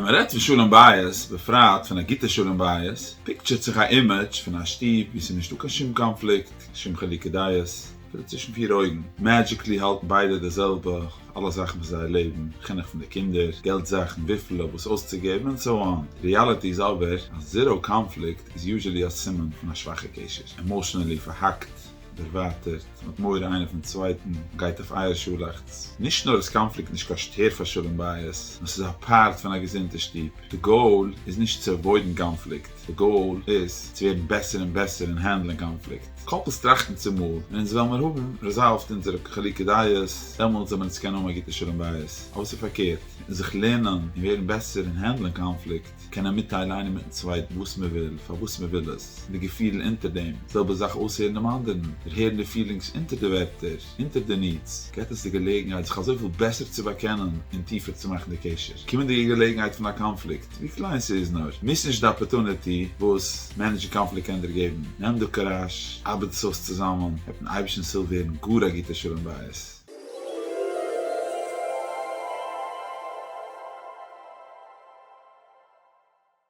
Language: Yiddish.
ווען מען רעדט פון שלום בית, בפרט פון א גוטע שלום בית, picture ט זיך א image פון א שטוב וואו ס'איז נישטא קיין שום קאנפליקט, שום חילוקי דעות, אפילו צווישן פיר אויגן. Magically האלטן ביידע די זעלבע אויף אלע זאכן פון זייער לעבן, חינוך פון די קינדער, געלט זאכן, וויפיל אויף וואס אויסצוגעבן, און so on. די reality איז אבער אז zero קאנפליקט איז usually א סימן פון א שוואכע קשר, emotionally פארהאקט, דערווייטערט, מען האט מורא איינער פון צווייטן, גייט אויף אייער שאלאכץ. נישט נאר איז קאנפליקט נישט קיין שטער פאר שלום בית, נאר ס'איז א part פון א געזונטע שטוב. די goal איז נישט צו avoid ן קאנפליקט, די goal איז צו ווערן בעסער און בעסער אין handle ען קאנפליקט. Couples טראכטן צומאל, ווען אונז וועלן מיר האבן resolved אונזערע חילוקי דעות, דעמאלטס וועלן מיר אונז קענען האבן א גוטע שלום בית. אבער ס'איז פארקערט, אין זיך לערנען און ווערן בעסער אין handle ען קאנפליקט, קענען מיטטיילן איינער מיטן צווייטן וואס מען וויל, פארוואס מען וויל עס, די געפילן אונטער דעם, זעלבע זאך אויסהערן דעם אנדערן, דערהערן די feelings אונטער די ווערטער, אונטער די needs, געבט עס די געלעגנהייט זיך אזויפיל בעסער צו באקענען און טיפער צו מאכן די קשר. קומענדיגע געלעגנהייט פון א קאנפליקט, ווי קליין ס'איז נאר, miss נישט די opportunity וואס manage ן קאנפליקט קען דיר געבן, נעם די קוראזש, ארבעט עס אויס צוזאמען, וועט מיטן אייבערשטנ'ס הילף ווערן גאר א גוטע שלום בית.